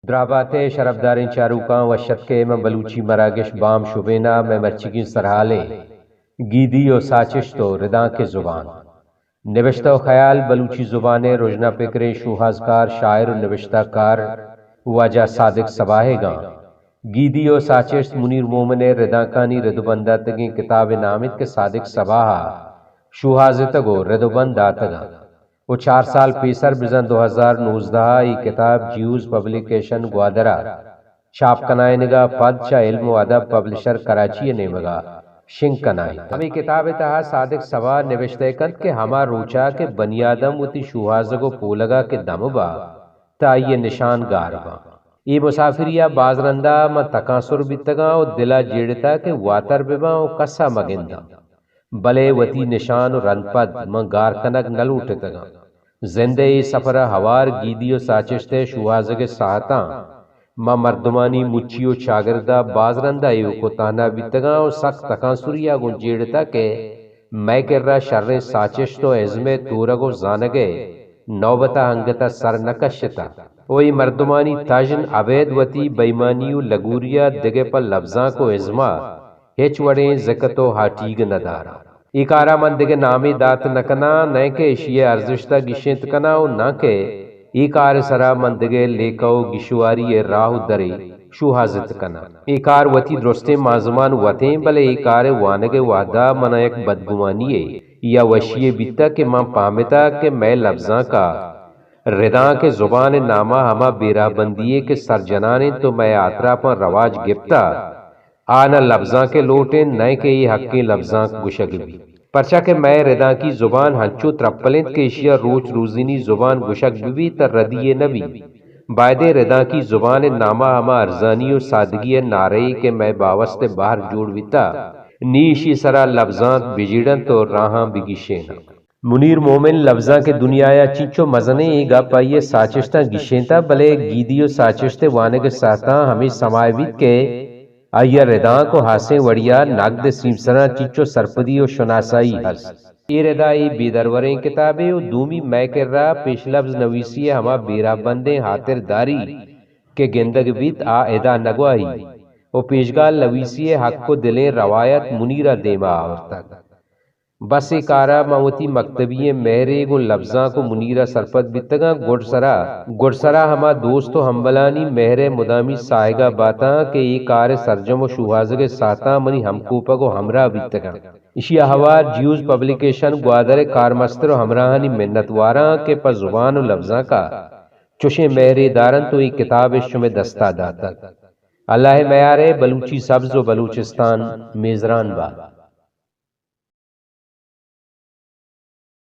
دراباتے شرپداریں چاروکاں وش اتکے من بلوچی مراگش بام شبینا مئے مرچیگیں سرحالے گیدی و ساچشت و ردانک زبان۔ نبشتہ و خیال بلوچی زبانے رژنا پکریں شوہازکار، شاعر و نبشتہ کار واجہ صادق صباہیگاں۔ گیدی و ساچشت منیر مومن ء ردانکانی رد و بند داتگیں کتاب نام انت کہ صادق صباہ ء شوہازتگ و رد و بند داتگاں۔ و چار سال پیسر بزاں دو ہزار نوزدہ ء اے کتاب جیوز پبلیکیشن گوادر ء چاپ کنائینگ ء پد چہ علم و ادب پبلشر کراچی ء نیمگ ء شنگ کنائینت۔ ہمے کتاب ء تہا صادق صبا نبشتہ کنت کہ ہما روچا کہ بنی آدم وتی شوہازگ و پولگا کہ دم با تہ آئی ء نشان گار باں۔ اے مسافری ء باز رندا من تکانسر بیتگاں و دل ء جیڑتا کہ واتر بباں و کس ء مگنداں۔ بلے وتی نشان و رندپد من گار کنگ نہ لوٹتگاں۔ زند ء اے سفر ء ہوار گیدی و ساچشت ء شوہازگ ء ساہتاں ما مردمانی مچی و چاگرد ء باز رند ء ایوک و تہنا بیتگاں و سک تکانسری ء گوں جیڑتگ کہ مئے کرا شریں ساچشت و ازم ء تورگ و زانگ ء نوبت ء انگت ء سر نہ کشتہ و اے مردمانی تژن ابید وتی بے ایمانی و لگوری ء دگہ پہ لبزانک و ازم ء ہچ وڑیں زکت و ہاٹیگ نہ داراں۔ اے کارا من دگہ نامے دات نہ کناں، نئیکہ اشی ء ارزشت ء گیشینت کناں و ناں کہ اے کار ء سرا من دگہ لیکہ و گیشواری ء راہ و درے شوہازت کناں۔ اے کار وتی درستیں مانزمان وتیں، بلے اے کار ء وانگ ء وہدا منا یک بدگمانی یے یا وشی یے بیتگ کہ من پہمتگ کہ مئے لبزانک ء ردانک ء زبان ء ناما ہما بیرہبندی یے کہ سرجنان انت و مئے آتراپاں رواج گپتہ، آ نہ لبزانک ء لوٹ انت، نئیکہ اے حقیں لبزانک گوشگ بیت۔ پرچا کہ مئے ردانکی زبان ہنچو ترپل انت کہ اشی ء روچ روزینی زبان گوشگ بہ بیت تہ ردی یے نہ بیت۔ بائدیں ردانکی زبان ء ناما ہما ارزانی و سادگی ء نعرہ یے کہ مئے باوست ء بہر جوڑ بیتہ، نی اشی سرا لبزانک بجیڑنت و راہاں بگیشیناں۔ منیر مومن لبزانک ء دنیایا چنچو مزنیں اے گپ آئی ء ساچشتاں گیشینتہ، بلے گیدی و ساچشت ء وانگ ء ساہتاں ہمے سما ء بیت کہ آئی ء ردانک و ہاسیں وڑیا نگد ء سیمسراں چنچو سرپدی و شناسائی ہست۔ اے ردا اے بے دروریں کتابے و دومی مئے کرا پیش لبز نویسی ء ہما بیرہ بندیں ہاتر داری کہ گندگ بیت آ ادا نگواہی و پیشگال نویسی ء حق و دلیں روایت منیر ء دیما آورتگ۔ بس اے کارا من وتی مکتبی ئیں مہرے گوں لبزانک و منیرا سرپد بیتگاں، گڈسرا، گڈسرا ہما دوست و ہمبلانی مہرئے مدامی ساہگا باتاں کہ اے کارئے سرجم و شوہازگئے ساہتاں منی ہمکوپگ و ہمراہ بیتگاں۔ اشیا ہوار جیوز پبلیکیشن گوادرئے کارمستر و ہمراہانی منتواراں کہ پہ زبان و لبزانکا چشیں مہرے دارنت و اے کتاب اش شمئے دستا داتگ۔ اللہئے میارئے بلوچی سبز و بلوچستان میزران بات۔